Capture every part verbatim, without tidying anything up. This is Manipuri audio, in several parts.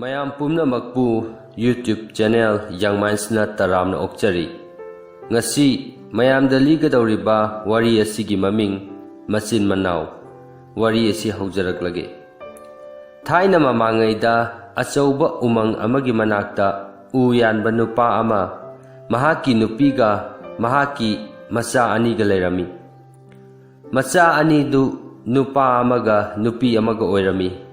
ꯃꯌꯥꯝ ꯄꯨꯝꯅꯃꯛꯄꯨ YouTube channel Young Mindsꯅ ꯇꯔꯥꯝꯅ ꯑꯣꯛꯆꯔꯤ꯫ ꯉꯁꯤ ꯃꯌꯥꯝꯗ ꯂꯤꯒꯗꯧꯔꯤꯕ ꯋꯥꯔꯤ ꯑꯁꯤꯒꯤ ꯃꯃꯤꯡ ꯃꯆꯤꯟ ꯃꯅꯥꯎ꯫ ꯋꯥꯔꯤ ꯑꯁꯤ ꯍꯧꯖꯔꯛꯂꯒꯦ꯫ ꯊꯥꯏꯅ ꯃꯃꯥꯡꯉꯩꯗ ꯑꯆꯧꯕ ꯎꯃꯪ ꯑꯃꯒꯤ ꯃꯅꯥꯛꯇ ꯎ ꯌꯥꯟꯕ ꯅꯨꯄꯥ ꯑꯃ, ꯃꯍꯥꯛꯀꯤ ꯅꯨꯄꯤꯒ ꯃꯍꯥꯛꯀꯤ ꯃꯆꯥ ꯑꯅꯤꯒ ꯂꯩꯔꯝꯃꯤ꯫ ꯃꯆꯥ ꯑꯅꯤꯗꯨ ꯅꯨꯄꯥ ꯑꯃꯒ ꯅꯨꯄꯤ ꯑꯃꯒ ꯑꯣꯏꯔꯝꯃꯤ꯫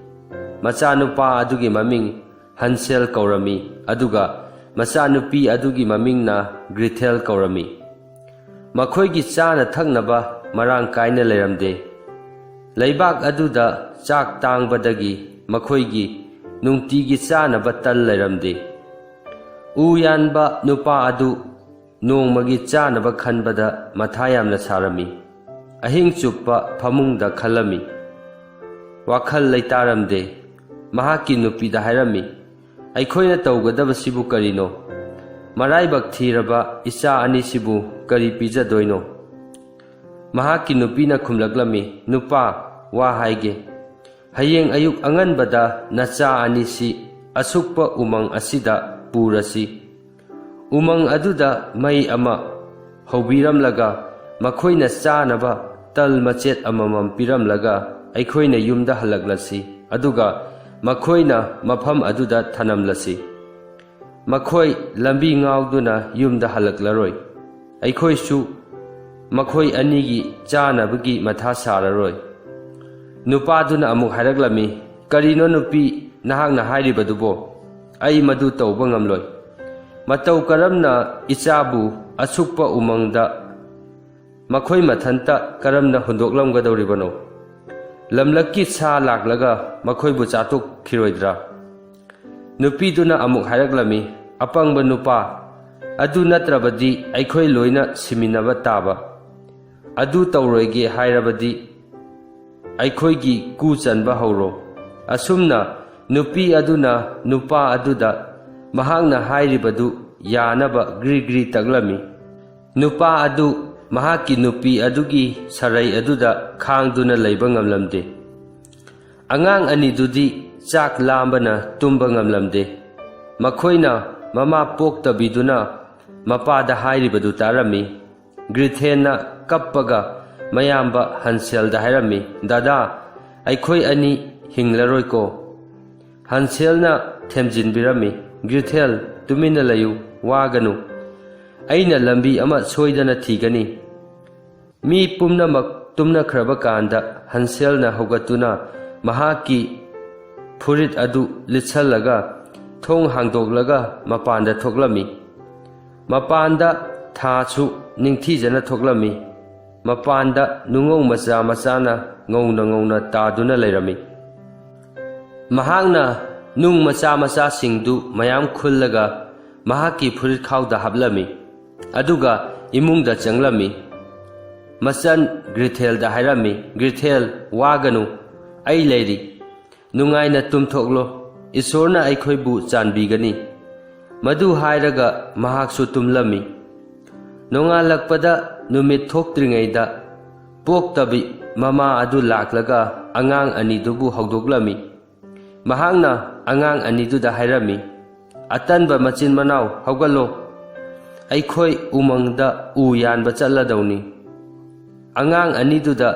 ꯃꯆꯥꯅꯨꯄꯥ ꯑꯗꯨꯒꯤ ꯃꯃꯤꯡ ꯍꯟꯁꯦꯜ ꯀꯧꯔꯝꯃꯤ, ꯑꯗꯨꯒ ꯃꯆꯥꯅꯨꯄꯤ ꯑꯗꯨꯒꯤ ꯃꯃꯤꯡꯅ ꯒ꯭ꯔꯤꯊꯦꯜ ꯀꯧꯔꯝꯃꯤ꯫ ꯃꯈꯣꯏꯒꯤ ꯆꯥꯅ ꯊꯛꯅꯕ ꯃꯔꯥꯡ ꯀꯥꯏꯅ ꯂꯩꯔꯝꯗꯦ꯫ ꯂꯩꯕꯥꯛ ꯑꯗꯨꯗ ꯆꯥꯛ ꯇꯥꯡꯕꯗꯒꯤ ꯃꯈꯣꯏꯒꯤ ꯅꯨꯡꯇꯤꯒꯤ ꯆꯥꯅꯕ ꯇꯜ ꯂꯩꯔꯝꯗꯦ꯫ ꯎ ꯌꯥꯟꯕ ꯅꯨꯄꯥ ꯑꯗꯨ ꯅꯣꯡꯃꯒꯤ ꯆꯥꯅꯕ ꯈꯟꯕꯗ ꯃꯊꯥ ꯌꯥꯝꯅ ꯁꯥꯔꯝꯃꯤ꯫ ꯑꯍꯤꯡ ꯆꯨꯞꯄ ꯐꯃꯨꯡꯗ ꯈꯜꯂꯝꯃꯤ꯫ ꯋꯥꯈꯜ ꯂꯩꯇꯥꯔꯝꯗꯦ꯫ ꯃꯍꯥꯛꯀꯤ ꯅꯨꯄꯤꯗ ꯍꯥꯏꯔꯝꯃꯤ, "ꯑꯩꯈꯣꯏꯅ ꯇꯧꯒꯗꯕꯁꯤꯕꯨ ꯀꯔꯤꯅꯣ? ꯃꯔꯥꯏꯕꯛ ꯊꯤꯔꯕ ꯏꯆꯥ ꯑꯅꯤꯁꯤꯕꯨ ꯀꯔꯤ ꯄꯤꯖꯗꯣꯏꯅꯣ?" ꯃꯍꯥꯛꯀꯤ ꯅꯨꯄꯤꯅ ꯈꯨꯝꯂꯛꯂꯝꯃꯤ, "ꯅꯨꯄꯥ, ꯋꯥ ꯍꯥꯏꯒꯦ꯫ ꯍꯌꯦꯡ ꯑꯌꯨꯛ ꯑꯉꯟꯕꯗ ꯅꯆꯥ ꯑꯅꯤꯁꯤ ꯑꯁꯨꯛꯄ ꯎꯃꯪ ꯑꯁꯤꯗ ꯄꯨꯔꯁꯤ꯫ ꯎꯃꯪ ꯑꯗꯨꯗ ꯃꯩ ꯑꯃ ꯍꯧꯕꯤꯔꯝꯂꯒ, ꯃꯈꯣꯏꯅ ꯆꯥꯅꯕ ꯇꯜ ꯃꯆꯦꯠ ꯑꯃꯃꯝ ꯄꯤꯔꯝꯂꯒ ꯑꯩꯈꯣꯏꯅ ꯌꯨꯝꯗ ꯍꯜꯂꯛꯂꯁꯤ, ꯑꯗꯨꯒ ꯃꯈꯣꯏꯅ ꯃꯐꯝ ꯑꯗꯨꯗ ꯊꯅꯝꯂꯁꯤ꯫ ꯃꯈꯣꯏ ꯂꯝꯕꯤ ꯉꯥꯎꯗꯨꯅ ꯌꯨꯝꯗ ꯍꯜꯂꯛꯂꯔꯣꯏ꯫ ꯑꯩꯈꯣꯏꯁꯨ ꯃꯈꯣꯏ ꯑꯅꯤꯒꯤ ꯆꯥꯅꯕꯒꯤ ꯃꯊꯥ ꯁꯥꯔꯔꯣꯏ꯫" ꯅꯨꯄꯥꯗꯨꯅ ꯑꯃꯨꯛ ꯍꯥꯏꯔꯛꯂꯝꯃꯤ, "ꯀꯔꯤꯅꯣ ꯅꯨꯄꯤ, ꯅꯍꯥꯛꯅ ꯍꯥꯏꯔꯤꯕꯗꯨꯕꯣ? ꯑꯩ ꯃꯗꯨ ꯇꯧꯕ ꯉꯝꯂꯣꯏ꯫ ꯃꯇꯧ ꯀꯔꯝꯅ ꯏꯆꯥꯕꯨ ꯑꯁꯨꯛꯄ ꯎꯃꯪꯗ ꯃꯈꯣꯏ ꯃꯊꯟꯇ ꯀꯔꯝꯅ ꯍꯨꯟꯗꯣꯛꯂꯝꯒꯗꯧꯔꯤꯕꯅꯣ? ꯂꯝꯂꯛꯀꯤ ꯁꯥ ꯂꯥꯛꯂꯒ ꯃꯈꯣꯏꯕꯨ ꯆꯥꯊꯣꯛꯈꯤꯔꯣꯏꯗ꯭ꯔꯥ?" ꯅꯨꯄꯤꯗꯨꯅ ꯑꯃꯨꯛ ꯍꯥꯏꯔꯛꯂꯝꯃꯤ, "ꯑꯄꯪꯕ ꯅꯨꯄꯥ, ꯑꯗꯨ ꯅꯠꯇ꯭ꯔꯕꯗꯤ ꯑꯩꯈꯣꯏ ꯂꯣꯏꯅ ꯁꯤꯃꯤꯟꯅꯕ ꯇꯥꯕ꯫ ꯑꯗꯨ ꯇꯧꯔꯣꯏꯒꯦ ꯍꯥꯏꯔꯕꯗꯤ ꯑꯩꯈꯣꯏꯒꯤ ꯀꯨ ꯆꯟꯕ ꯍꯧꯔꯣ꯫" ꯑꯁꯨꯝꯅ ꯅꯨꯄꯤ ꯑꯗꯨꯅ ꯅꯨꯄꯥ ꯑꯗꯨꯗ ꯃꯍꯥꯛꯅ ꯍꯥꯏꯔꯤꯕꯗꯨ ꯌꯥꯅꯕ ꯒ꯭ꯔꯤ ꯒ꯭ꯔꯤ ꯇꯛꯂꯝꯃꯤ꯫ ꯅꯨꯄꯥ ꯑꯗꯨ ꯃꯍꯥꯛꯀꯤ ꯅꯨꯄꯤ ꯑꯗꯨꯒꯤ ꯁꯔꯩ ꯑꯗꯨꯗ ꯈꯥꯡꯗꯨꯅ ꯂꯩꯕ ꯉꯝꯂꯝꯗꯦ꯫ ꯑꯉꯥꯡ ꯑꯅꯤꯗꯨꯗꯤ ꯆꯥꯛ ꯂꯥꯝꯕꯅ ꯇꯨꯝꯕ ꯉꯝꯂꯝꯗꯦ꯫ ꯃꯈꯣꯏꯅ ꯃꯃꯥ ꯄꯣꯛꯇꯕꯤꯗꯨꯅ ꯃꯄꯥꯗ ꯍꯥꯏꯔꯤꯕꯗꯨ ꯇꯥꯔꯝꯃꯤ꯫ ꯒ꯭ꯔꯤꯊꯦꯟꯅ ꯀꯞꯄꯒ ꯃꯌꯥꯝꯕ ꯍꯟꯁꯦꯜꯗ ꯍꯥꯏꯔꯝꯃꯤ, "ꯗꯥꯗꯥ, ꯑꯩꯈꯣꯏ ꯑꯅꯤ ꯍꯤꯡꯂꯔꯣꯏꯀꯣ?" ꯍꯟꯁꯦꯜꯅ ꯊꯦꯝꯖꯤꯟꯕꯤꯔꯝꯃꯤ, "ꯒ꯭ꯔꯤꯊꯦꯜ, ꯇꯨꯃꯤꯟꯅ ꯂꯩꯌꯨ, ꯋꯥꯒꯅꯨ꯫ ꯑꯩꯅ ꯂꯝꯕꯤ ꯑꯃ ꯁꯣꯏꯗꯅ ꯊꯤꯒꯅꯤ꯫" ꯃꯤ ꯄꯨꯝꯅꯃꯛ ꯇꯨꯝꯅꯈ꯭ꯔꯕ ꯀꯥꯟꯗ ꯍꯟꯁꯦꯜꯅ ꯍꯧꯒꯠꯇꯨꯅ ꯃꯍꯥꯛꯀꯤ ꯐꯨꯔꯤꯠ ꯑꯗꯨ ꯂꯤꯠꯁꯜꯂꯒ ꯊꯣꯡ ꯍꯥꯡꯗꯣꯛꯂꯒ ꯃꯄꯥꯟꯗ ꯊꯣꯛꯂꯝꯃꯤ꯫ ꯃꯄꯥꯟꯗ ꯊꯥꯁꯨ ꯅꯤꯡꯊꯤꯖꯅ ꯊꯣꯛꯂꯝꯃꯤ꯫ ꯃꯄꯥꯟꯗ ꯅꯨꯡꯉꯧ ꯃꯆꯥ ꯃꯆꯥꯅ ꯉꯧꯅ ꯉꯧꯅ ꯇꯥꯗꯨꯅ ꯂꯩꯔꯝꯃꯤ꯫ ꯃꯍꯥꯛꯅ ꯅꯨꯡ ꯃꯆꯥ ꯃꯆꯥꯁꯤꯡꯗꯨ ꯃꯌꯥꯝ ꯈꯨꯜꯂꯒ ꯃꯍꯥꯛꯀꯤ ꯐꯨꯔꯤꯠꯈꯥꯎꯗ ꯍꯥꯞꯂꯝꯃꯤ꯫ ꯑꯗꯨꯒ ꯏꯃꯨꯡꯗ ꯆꯪꯂꯝꯃꯤ꯫ ꯃꯆꯟ ꯒ꯭ꯔꯤꯊꯦꯜꯗ ꯍꯥꯏꯔꯝꯃꯤ, "ꯒ꯭ꯔꯤꯊꯦꯜ, ꯋꯥꯒꯅꯨ, ꯑꯩ ꯂꯩꯔꯤ꯫ ꯅꯨꯡꯉꯥꯏꯅ ꯇꯨꯝꯊꯣꯛꯂꯣ꯫ ꯏꯁꯣꯔꯅ ꯑꯩꯈꯣꯏꯕꯨ ꯆꯥꯟꯕꯤꯒꯅꯤ꯫" ꯃꯗꯨ ꯍꯥꯏꯔꯒ ꯃꯍꯥꯛꯁꯨ ꯇꯨꯝꯂꯝꯃꯤ꯫ ꯅꯣꯡꯉꯥꯜꯂꯛꯄꯗ ꯅꯨꯃꯤꯠ ꯊꯣꯛꯇ꯭ꯔꯤꯉꯩꯗ ꯄꯣꯛꯇꯕꯤ ꯃꯃꯥ ꯑꯗꯨ ꯂꯥꯛꯂꯒ ꯑꯉꯥꯡ ꯑꯅꯤꯗꯨꯕꯨ ꯍꯧꯗꯣꯛꯂꯝꯃꯤ꯫ ꯃꯍꯥꯛꯅ ꯑꯉꯥꯡ ꯑꯅꯤꯗꯨꯗ ꯍꯥꯏꯔꯝꯃꯤ, "ꯑꯇꯟꯕ ꯃꯆꯤꯟ ꯃꯅꯥꯎ, ꯍꯧꯒꯠꯂꯣ꯫ ꯑꯩꯈꯣꯏ ꯎꯃꯪꯗ ꯎ ꯌꯥꯟꯕ ꯆꯠꯂꯗꯧꯅꯤ꯫" ꯑꯉꯥꯡ ꯑꯅꯤꯗꯨꯗ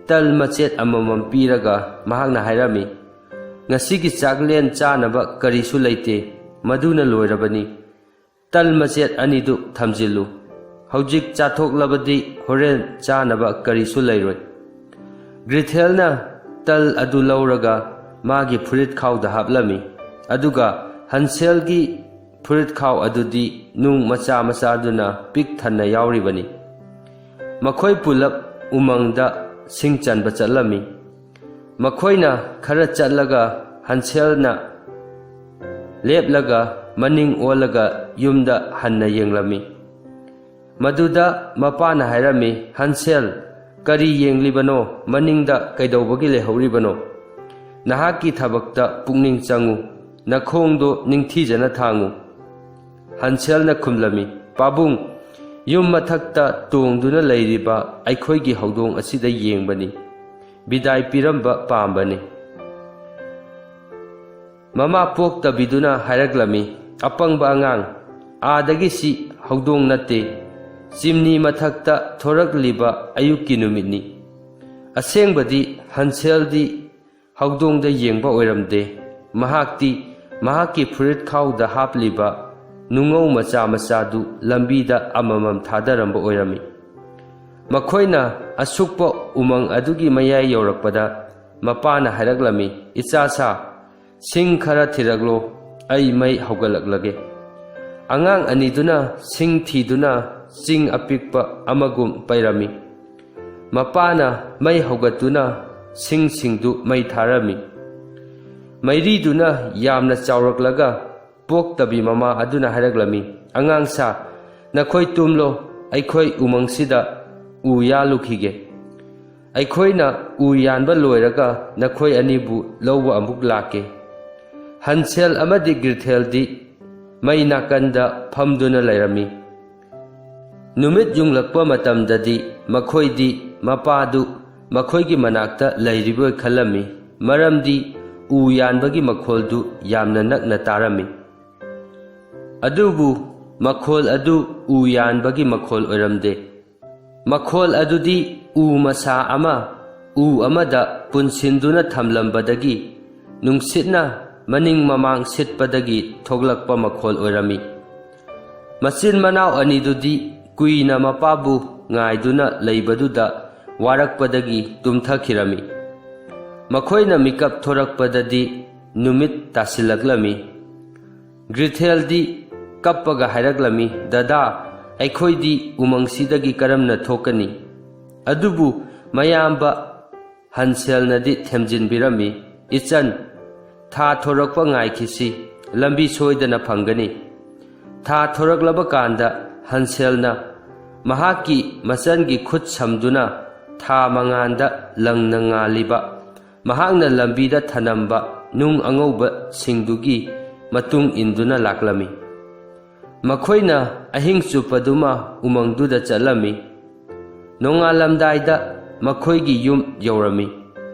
ꯇꯜ ꯃꯆꯦꯠ ꯑꯃꯃꯝ ꯄꯤꯔꯒ ꯃꯍꯥꯛꯅ ꯍꯥꯏꯔꯝꯃꯤ, "ꯉꯁꯤꯒꯤ ꯆꯥꯛꯂꯦꯟ ꯆꯥꯅꯕ ꯀꯔꯤꯁꯨ ꯂꯩꯇꯦ꯫ ꯃꯗꯨꯅ ꯂꯣꯏꯔꯕꯅꯤ꯫ ꯇꯜ ꯃꯆꯦꯠ ꯑꯅꯤꯗꯨ ꯊꯝꯖꯤꯜꯂꯨ꯫ ꯍꯧꯖꯤꯛ ꯆꯥꯊꯣꯛꯂꯕꯗꯤ ꯍꯣꯔꯦꯟ ꯆꯥꯅꯕ ꯀꯔꯤꯁꯨ ꯂꯩꯔꯣꯏ꯫" ꯒ꯭ꯔꯤꯊꯦꯜꯅ ꯇꯜ ꯑꯗꯨ ꯂꯧꯔꯒ ꯃꯥꯒꯤ ꯐꯨꯔꯤꯠꯈꯥꯎꯗ ꯍꯥꯞꯂꯝꯃꯤ꯫ ꯑꯗꯨꯒ ꯍꯟꯁꯦꯜꯒꯤ ꯐꯨꯔꯤꯠꯈꯥꯎ ꯑꯗꯨꯗꯤ ꯅꯨꯡ ꯃꯆꯥ ꯃꯆꯥꯗꯨꯅ ꯄꯤꯛ ꯊꯟꯅ ꯌꯥꯎꯔꯤꯕꯅꯤ꯫ ꯃꯈꯣꯏ ꯄꯨꯂꯞ ꯎꯃꯪꯗ ꯁꯤꯡ ꯆꯟꯕ ꯆꯠꯂꯝꯃꯤ꯫ ꯃꯈꯣꯏꯅ ꯈꯔ ꯆꯠꯂꯒ ꯍꯟꯁꯦꯜꯅ ꯂꯦꯞꯂꯒ ꯃꯅꯤꯡ ꯑꯣꯜꯂꯒ ꯌꯨꯝꯗ ꯍꯟꯅ ꯌꯦꯡꯂꯝꯃꯤ꯫ ꯃꯗꯨꯗ ꯃꯄꯥꯅ ꯍꯥꯏꯔꯝꯃꯤ, "ꯍꯟꯁꯦꯜ, ꯀꯔꯤ ꯌꯦꯡꯂꯤꯕꯅꯣ? ꯃꯅꯤꯡꯗ ꯀꯩꯗꯧꯕꯒꯤ ꯂꯩꯍꯧꯔꯤꯕꯅꯣ? ꯅꯍꯥꯛꯀꯤ ꯊꯕꯛꯇ ꯄꯨꯛꯅꯤꯡ ꯆꯪꯉꯨ, ꯅꯈꯣꯡꯗꯣ ꯅꯤꯡꯊꯤꯖꯅ ꯊꯥꯡꯉꯨ꯫" ꯍꯟꯁꯦꯜꯅ ꯈꯨꯝꯂꯝꯃꯤ, "ꯄꯥꯕꯨꯡ, ꯌꯨꯝ ꯃꯊꯛꯇ ꯇꯣꯡꯗꯨꯅ ꯂꯩꯔꯤꯕ ꯑꯩꯈꯣꯏꯒꯤ ꯍꯧꯗꯣꯡ ꯑꯁꯤꯗ ꯌꯦꯡꯕꯅꯤ꯫ ꯕꯤꯗꯥꯏ ꯄꯤꯔꯝꯕ ꯄꯥꯝꯕꯅꯤ꯫" ꯃꯃꯥ ꯄꯣꯛꯇꯕꯤꯗꯨꯅ ꯍꯥꯏꯔꯛꯂꯝꯃꯤ, "ꯑꯄꯪꯕ ꯑꯉꯥꯡ, ꯑꯥꯗꯒꯤ ꯁꯤ ꯍꯧꯗꯣꯡ ꯅꯠꯇꯦ, ꯆꯤꯝꯅꯤ ꯃꯊꯛꯇ ꯊꯣꯔꯛꯂꯤꯕ ꯑꯌꯨꯛꯀꯤ ꯅꯨꯃꯤꯠꯅꯤ꯫ ꯑꯁꯦꯡꯕꯗꯤ ꯍꯟꯁꯦꯜꯗꯤ ꯍꯧꯗꯣꯡꯗ ꯌꯦꯡꯕ ꯑꯣꯏꯔꯝꯗꯦ꯫ ꯃꯍꯥꯛꯇꯤ ꯃꯍꯥꯛꯀꯤ ꯐꯨꯔꯤꯠ ꯈꯥꯎꯗ ꯍꯥꯞꯂꯤꯕ ꯅꯨꯡꯉꯧ ꯃꯆꯥ ꯃꯆꯥꯗꯨ ꯂꯝꯕꯤꯗ ꯑꯃꯃꯝ ꯊꯥꯗꯔꯝꯕ ꯑꯣꯏꯔꯝꯃꯤ꯫" ꯃꯈꯣꯏꯅ ꯑꯁꯨꯛꯄ ꯎꯃꯪ ꯑꯗꯨꯒꯤ ꯃꯌꯥꯏ ꯌꯧꯔꯛꯄꯗ ꯃꯄꯥꯅ ꯍꯥꯏꯔꯛꯂꯝꯃꯤ, "ꯏꯆꯥꯁꯥ, ꯁꯤꯡ ꯈꯔ ꯊꯤꯔꯛꯂꯣ, ꯑꯩ ꯃꯩ ꯍꯧꯒꯠꯂꯛꯂꯒꯦ꯫" ꯑꯉꯥꯡ ꯑꯅꯤꯗꯨꯅ ꯁꯤꯡ ꯊꯤꯗꯨꯅ ꯆꯤꯡ ꯑꯄꯤꯛꯄ ꯑꯃꯒꯨꯝ ꯄꯩꯔꯝꯃꯤ꯫ ꯃꯄꯥꯅ ꯃꯩ ꯍꯧꯒꯠꯇꯨꯅ ꯁꯤꯡꯁꯤꯡꯗꯨ ꯃꯩ ꯊꯥꯔꯝꯃꯤ꯫ ꯃꯩꯔꯤꯗꯨꯅ ꯌꯥꯝꯅ ꯆꯥꯎꯔꯛꯂꯒ ꯄꯣꯛꯇꯕꯤ ꯃꯃꯥ ꯑꯗꯨꯅ ꯍꯥꯏꯔꯛꯂꯝꯃꯤ, "ꯑꯉꯥꯡꯁꯥ, ꯅꯈꯣꯏ ꯇꯨꯝꯂꯣ, ꯑꯩꯈꯣꯏ ꯎꯃꯪꯁꯤꯗ ꯎ ꯌꯥꯜꯂꯨꯈꯤꯒꯦ꯫ ꯑꯩꯈꯣꯏꯅ ꯎ ꯌꯥꯟꯕ ꯂꯣꯏꯔꯒ ꯅꯈꯣꯏ ꯑꯅꯤꯕꯨ ꯂꯧꯕ ꯑꯃꯨꯛ ꯂꯥꯛꯀꯦ꯫" ꯍꯟꯁꯦꯜ ꯑꯃꯗꯤ ꯒ꯭ꯔꯤꯊꯦꯜꯗꯤ ꯃꯩ ꯅꯥꯀꯟꯗ ꯐꯝꯗꯨꯅ ꯂꯩꯔꯝꯃꯤ꯫ ꯅꯨꯃꯤꯠ ꯌꯨꯡꯂꯛꯄ ꯃꯇꯝꯗꯗꯤ ꯃꯈꯣꯏꯗꯤ ꯃꯄꯥꯗꯨ ꯃꯈꯣꯏꯒꯤ ꯃꯅꯥꯛꯇ ꯂꯩꯔꯤꯕꯣꯏ ꯈꯜꯂꯝꯃꯤ, ꯃꯔꯝꯗꯤ ꯎ ꯌꯥꯟꯕꯒꯤ ꯃꯈꯣꯜꯗꯨ ꯌꯥꯝꯅ ꯅꯛꯅ ꯇꯥꯔꯝꯃꯤ꯫ ꯑꯗꯨꯕꯨ ꯃꯈꯣꯜ ꯑꯗꯨ ꯎ ꯌꯥꯟꯕꯒꯤ ꯃꯈꯣꯜ ꯑꯣꯏꯔꯝꯗꯦ꯫ ꯃꯈꯣꯜ ꯑꯗꯨꯗꯤ ꯎ ꯃꯁꯥ ꯑꯃ ꯎ ꯑꯃꯗ ꯄꯨꯟꯁꯤꯟꯗꯨꯅ ꯊꯝꯂꯝꯕꯗꯒꯤ ꯅꯨꯡꯁꯤꯠꯅ ꯃꯅꯤꯡ ꯃꯃꯥꯡ ꯁꯤꯠꯄꯗꯒꯤ ꯊꯣꯛꯂꯛꯄ ꯃꯈꯣꯜ ꯑꯣꯏꯔꯝꯃꯤ꯫ ꯃꯆꯤꯟ ꯃꯅꯥꯎ ꯑꯅꯤꯗꯨꯗꯤ ꯀꯨꯏꯅ ꯃꯄꯥꯕꯨ ꯉꯥꯏꯗꯨꯅ ꯂꯩꯕꯗꯨꯗ ꯋꯥꯔꯛꯄꯗꯒꯤ ꯇꯨꯝꯊꯈꯤꯔꯝꯃꯤ꯫ ꯃꯈꯣꯏꯅ ꯃꯤꯀꯞ ꯊꯣꯔꯛꯄꯗꯗꯤ ꯅꯨꯃꯤꯠ ꯇꯥꯁꯤꯜꯂꯛꯂꯝꯃꯤ꯫ ꯒ꯭ꯔꯤꯊꯦꯜꯗꯤ ꯀꯞꯄꯒ ꯍꯥꯏꯔꯛꯂꯝꯃꯤ, "ꯗꯗꯥ, ꯑꯩꯈꯣꯏꯗꯤ ꯎꯃꯪꯁꯤꯗꯒꯤ ꯀꯔꯝꯅ ꯊꯣꯛꯀꯅꯤ?" ꯑꯗꯨꯕꯨ ꯃꯌꯥꯝꯕ ꯍꯟꯁꯦꯜꯅꯗꯤ ꯊꯦꯝꯖꯤꯟꯕꯤꯔꯝꯃꯤ, "ꯏꯆꯟ, ꯊꯥ ꯊꯣꯔꯛꯄ ꯉꯥꯏꯈꯤꯁꯤ, ꯂꯝꯕꯤ ꯁꯣꯏꯗꯅ ꯐꯪꯒꯅꯤ꯫" ꯊꯥ ꯊꯣꯔꯛꯂꯕ ꯀꯥꯟꯗ ꯍꯟꯁꯦꯜꯅ ꯃꯍꯥꯛꯀꯤ ꯃꯆꯟꯒꯤ ꯈꯨꯠ ꯁꯝꯗꯨꯅ ꯊꯥ ꯃꯉꯥꯟꯗ ꯂꯪꯅ ꯉꯥꯜꯂꯤꯕ ꯃꯍꯥꯛꯅ ꯂꯝꯕꯤꯗ ꯊꯅꯝꯕ ꯅꯨꯡ ꯑꯉꯧꯕꯁꯤꯡꯗꯨꯒꯤ ꯃꯇꯨꯡ ꯏꯟꯗꯨꯅ ꯂꯥꯛꯂꯝꯃꯤ꯫ ꯃꯈꯣꯏꯅ ꯑꯍꯤꯡ ꯆꯨꯞꯄꯗꯨꯃ ꯎꯃꯪꯗꯨꯗ ꯆꯠꯂꯝꯃꯤ꯫ ꯅꯣꯡꯉꯥꯜꯂꯝꯗꯥꯏꯗ ꯃꯈꯣꯏꯒꯤ ꯌꯨꯝ ꯌꯧꯔꯝꯃꯤ꯫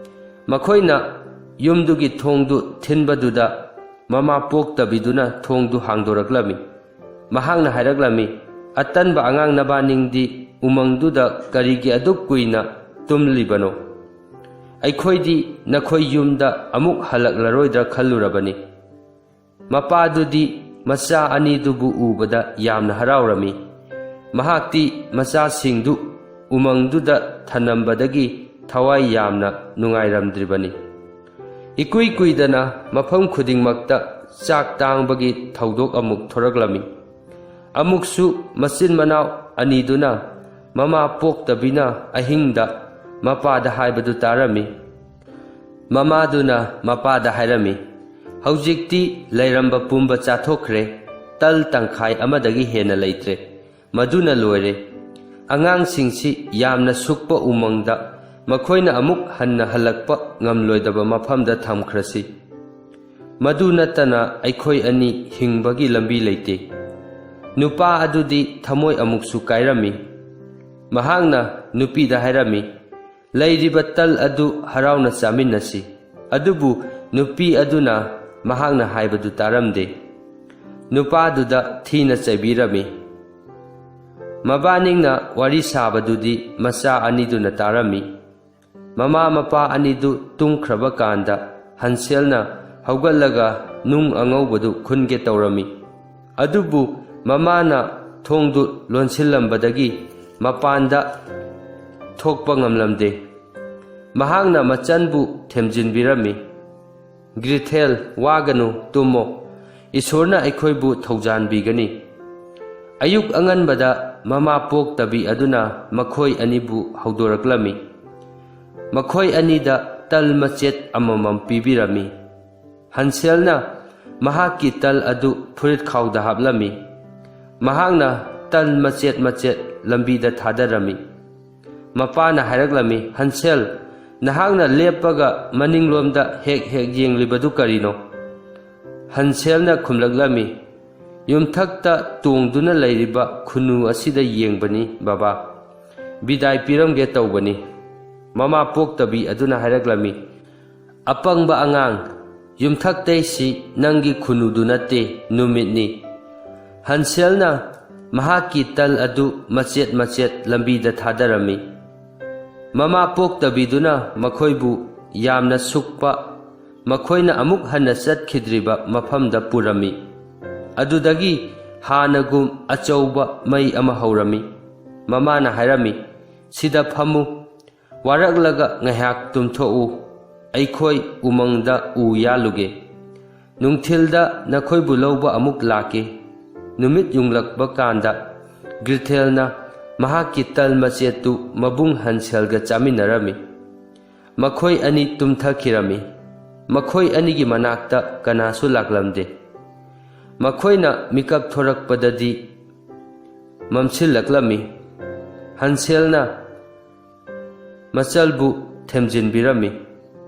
ꯃꯈꯣꯏꯅ ꯌꯨꯝꯗꯨꯒꯤ ꯊꯣꯡꯗꯨ ꯊꯤꯟꯕꯗꯨꯗ ꯃꯃꯥ ꯄꯣꯛꯇꯕꯤꯗꯨꯅ ꯊꯣꯡꯗꯨ ꯍꯥꯡꯗꯣꯔꯛꯂꯝꯃꯤ꯫ ꯃꯍꯥꯛꯅ ꯍꯥꯏꯔꯛꯂꯝꯃꯤ, "ꯑꯇꯟꯕ ꯑꯉꯥꯡ ꯅꯕꯥꯅꯤꯡꯗꯤ ꯎꯃꯪꯗꯨꯗ ꯀꯔꯤꯒꯤ ꯑꯗꯨꯛ ꯀꯨꯏꯅ ꯇꯨꯝꯂꯤꯕꯅꯣ? ꯑꯩꯈꯣꯏꯗꯤ ꯅꯈꯣꯏ ꯌꯨꯝꯗ ꯑꯃꯨꯛ ꯍꯜꯂꯛꯂꯔꯣꯏꯗ꯭ꯔꯥ ꯈꯜꯂꯨꯔꯕꯅꯤ꯫" ꯃꯄꯥꯗꯨꯗꯤ ꯃꯆꯥ ꯑꯅꯤꯗꯨꯕꯨ ꯎꯕꯗ ꯌꯥꯝꯅ ꯍꯔꯥꯎꯔꯝꯃꯤ꯫ ꯃꯍꯥꯛꯇꯤ ꯃꯆꯥꯁꯤꯡꯗꯨ ꯎꯃꯪꯗꯨꯗ ꯊꯅꯝꯕꯗꯒꯤ ꯊꯋꯥꯏ ꯌꯥꯝꯅ ꯅꯨꯡꯉꯥꯏꯔꯝꯗ꯭ꯔꯤꯕꯅꯤ꯫ ꯏꯀꯨꯏ ꯀꯨꯏꯗꯅ ꯃꯐꯝ ꯈꯨꯗꯤꯡꯃꯛꯇ ꯆꯥꯛ ꯇꯥꯡꯕꯒꯤ ꯊꯧꯗꯣꯛ ꯑꯃꯨꯛ ꯊꯣꯔꯛꯂꯝꯃꯤ꯫ ꯑꯃꯨꯛꯁꯨ ꯃꯆꯤꯟ ꯃꯅꯥꯎ ꯑꯅꯤꯗꯨꯅ ꯃꯃꯥ ꯄꯣꯛꯇꯕꯤꯅ ꯑꯍꯤꯡꯗ ꯃꯄꯥꯗ ꯍꯥꯏꯕꯗꯨ ꯇꯥꯔꯝꯃꯤ꯫ ꯃꯃꯥꯗꯨꯅ ꯃꯄꯥꯗ ꯍꯥꯏꯔꯝꯃꯤ, "ꯍꯧꯖꯤꯛꯇꯤ ꯂꯩꯔꯝꯕ ꯄꯨꯝꯕ ꯆꯥꯊꯣꯛꯈ꯭ꯔꯦ, ꯇꯜ ꯇꯪꯈꯥꯏ ꯑꯃꯗꯒꯤ ꯍꯦꯟꯅ ꯂꯩꯇ꯭ꯔꯦ꯫ ꯃꯗꯨꯅ ꯂꯣꯏꯔꯦ꯫ ꯑꯉꯥꯡꯁꯤꯡꯁꯤ ꯌꯥꯝꯅ ꯁꯨꯛꯄ ꯎꯃꯪꯗ ꯃꯈꯣꯏꯅ ꯑꯃꯨꯛ ꯍꯟꯅ ꯍꯜꯂꯛꯄ ꯉꯝꯂꯣꯏꯗꯕ ꯃꯐꯝꯗ ꯊꯝꯈ꯭ꯔꯁꯤ꯫ ꯃꯗꯨ ꯅꯠꯇꯅ ꯑꯩꯈꯣꯏ ꯑꯅꯤ ꯍꯤꯡꯕꯒꯤ ꯂꯝꯕꯤ ꯂꯩꯇꯦ꯫" ꯅꯨꯄꯥ ꯑꯗꯨꯗꯤ ꯊꯃꯣꯏ ꯑꯃꯨꯛꯁꯨ ꯀꯥꯏꯔꯝꯃꯤ꯫ ꯃꯍꯥꯛꯅ ꯅꯨꯄꯤꯗ ꯍꯥꯏꯔꯝꯃꯤ, "ꯂꯩꯔꯤꯕ ꯇꯜ ꯑꯗꯨ ꯍꯔꯥꯎꯅ ꯆꯥꯃꯤꯟꯅꯁꯤ꯫" ꯑꯗꯨꯕꯨ ꯅꯨꯄꯤ ꯑꯗꯨꯅ ꯃꯍꯥꯛꯅ ꯍꯥꯏꯕꯗꯨ ꯇꯥꯔꯝꯗꯦ꯫ ꯅꯨꯄꯥꯗꯨꯗ ꯊꯤꯅ ꯆꯩꯕꯤꯔꯝꯃꯤ꯫ ꯃꯕꯥꯅꯤꯅ ꯋꯥꯔꯤ ꯁꯥꯕꯗꯨꯗꯤ ꯃꯆꯥ ꯑꯅꯤꯗꯨꯅ ꯇꯥꯔꯝꯃꯤ꯫ ꯃꯃꯥ ꯃꯄꯥ ꯑꯅꯤꯗꯨ ꯇꯨꯝꯈ꯭ꯔꯕ ꯀꯥꯟꯗ ꯍꯟꯁꯦꯜꯅ ꯍꯧꯒꯠꯂꯒ ꯅꯨꯡ ꯑꯉꯧꯕꯗꯨ ꯈꯨꯟꯒꯦ ꯇꯧꯔꯝꯃꯤ꯫ ꯑꯗꯨꯕꯨ ꯃꯃꯥꯅ ꯊꯣꯡꯗꯨ ꯂꯣꯟꯁꯤꯜꯂꯝꯕꯗꯒꯤ ꯃꯄꯥꯟꯗ ꯊꯣꯛꯄ ꯉꯝꯂꯝꯗꯦ꯫ ꯃꯍꯥꯛꯅ ꯃꯆꯟꯕꯨ ꯊꯦꯝꯖꯤꯟꯕꯤꯔꯝꯃꯤ꯫ "ꯒ꯭ꯔꯤꯊꯦꯜ, ꯋꯥꯒꯅꯨ, ꯇꯨꯝꯃꯣ꯫ ꯏꯁꯣꯔꯅ ꯑꯩꯈꯣꯏꯕꯨ ꯊꯧꯖꯥꯟꯕꯤꯒꯅꯤ꯫" ꯑꯌꯨꯛ ꯑꯉꯟꯕꯗ ꯃꯃꯥ ꯄꯣꯛꯇꯕꯤ ꯑꯗꯨꯅ ꯃꯈꯣꯏ ꯑꯅꯤꯕꯨ ꯍꯧꯗꯣꯔꯛꯂꯝꯃꯤ꯫ ꯃꯈꯣꯏ ꯑꯅꯤꯗ ꯇꯜ ꯃꯆꯦꯠ ꯑꯃꯃꯝ ꯄꯤꯕꯤꯔꯝꯃꯤ꯫ ꯍꯟꯁꯦꯜꯅ ꯃꯍꯥꯛꯀꯤ ꯇꯜ ꯑꯗꯨ ꯐꯨꯔꯤꯠꯈꯥꯎꯗ ꯍꯥꯞꯂꯝꯃꯤ꯫ ꯃꯍꯥꯛꯅ ꯇꯜ ꯃꯆꯦꯠ ꯃꯆꯦꯠ ꯂꯝꯕꯤꯗ ꯊꯥꯗꯔꯝꯃꯤ꯫ ꯃꯄꯥꯅ ꯍꯥꯏꯔꯛꯂꯝꯃꯤ, "ꯍꯟꯁꯦꯜ, ꯅꯍꯥꯛꯅ ꯂꯦꯞꯄꯒ ꯃꯅꯤꯡꯂꯣꯝꯗ ꯍꯦꯛ ꯍꯦꯛ ꯌꯦꯡꯂꯤꯕꯗꯨ ꯀꯔꯤꯅꯣ?" ꯍꯟꯁꯦꯜꯅ ꯈꯨꯝꯂꯛꯂꯝꯃꯤ, "ꯌꯨꯝꯊꯛꯇ ꯇꯣꯡꯗꯨꯅ ꯂꯩꯔꯤꯕ ꯈꯨꯟꯅꯨ ꯑꯁꯤꯗ ꯌꯦꯡꯕꯅꯤ, ꯕꯕꯥ꯫ ꯕꯤꯗꯥꯏ ꯄꯤꯔꯝꯒꯦ ꯇꯧꯕꯅꯤ꯫" ꯃꯃꯥ ꯄꯣꯛꯇꯕꯤ ꯑꯗꯨꯅ ꯍꯥꯏꯔꯛꯂꯝꯃꯤ, "ꯑꯄꯪꯕ ꯑꯉꯥꯡ, "ꯌꯨꯝꯊꯛꯇꯩꯁꯤ ꯅꯪꯒꯤ ꯈꯨꯅꯨꯗꯨ ꯅꯠꯇꯦ, ꯅꯨꯃꯤꯠꯅꯤ꯫" ꯍꯟꯁꯦꯜꯅ ꯃꯍꯥꯛꯀꯤ ꯇꯜ ꯑꯗꯨ ꯃꯆꯦꯠ ꯃꯆꯦꯠ ꯂꯝꯕꯤꯗ ꯊꯥꯗꯔꯝꯃꯤ꯫ ꯃꯃꯥ ꯄꯣꯛꯇꯕꯤꯗꯨꯅ ꯃꯈꯣꯏꯕꯨ ꯌꯥꯝꯅ ꯁꯨꯛꯄ, ꯃꯈꯣꯏꯅ ꯑꯃꯨꯛ ꯍꯟꯅ ꯆꯠꯈꯤꯗ꯭ꯔꯤꯕ ꯃꯐꯝꯗ ꯄꯨꯔꯝꯃꯤ꯫ ꯑꯗꯨꯗꯒꯤ ꯍꯥꯟꯅꯒꯨꯝ ꯑꯆꯧꯕ ꯃꯩ ꯑꯃ ꯍꯧꯔꯝꯃꯤ꯫ ꯃꯃꯥꯅ ꯍꯥꯏꯔꯝꯃꯤ, "ꯁꯤꯗ ꯐꯝꯃꯨ, ꯋꯥꯔꯛꯂꯒ ꯉꯥꯏꯍꯥꯛ ꯇꯨꯝꯊꯣꯛꯎ, ꯑꯩꯈꯣꯏ ꯎꯃꯪꯗ ꯎ ꯌꯥꯜꯂꯨꯒꯦ꯫ ꯅꯨꯡꯊꯤꯜꯗ ꯅꯈꯣꯏꯕꯨ ꯂꯧꯕ ꯑꯃꯨꯛ ꯂꯥꯛꯀꯦ꯫" ꯅꯨꯃꯤꯠ ꯌꯨꯡꯂꯛꯄ ꯀꯥꯟꯗ ꯒ꯭ꯔꯤꯊꯦꯜꯅ ꯃꯍꯥꯛꯀꯤ ꯇꯜ ꯃꯆꯦꯠꯇꯨ ꯃꯕꯨꯡ ꯍꯟꯁꯦꯜꯒ ꯆꯥꯃꯤꯟꯅꯔꯝꯃꯤ꯫ ꯃꯈꯣꯏ ꯑꯅꯤ ꯇꯨꯝꯊꯈꯤꯔꯝꯃꯤ꯫ ꯃꯈꯣꯏ ꯑꯅꯤꯒꯤ ꯃꯅꯥꯛꯇ ꯀꯅꯥꯁꯨ ꯂꯥꯛꯂꯝꯗꯦ꯫ ꯃꯈꯣꯏꯅ ꯃꯤꯀꯞ ꯊꯣꯔꯛꯄꯗꯗꯤ ꯃꯝꯁꯤꯜꯂꯛꯂꯝꯃꯤ꯫ ꯍꯟꯁꯦꯜꯅ ꯃꯆꯜꯕꯨ ꯊꯦꯝꯖꯤꯟꯕꯤꯔꯝꯃꯤ꯫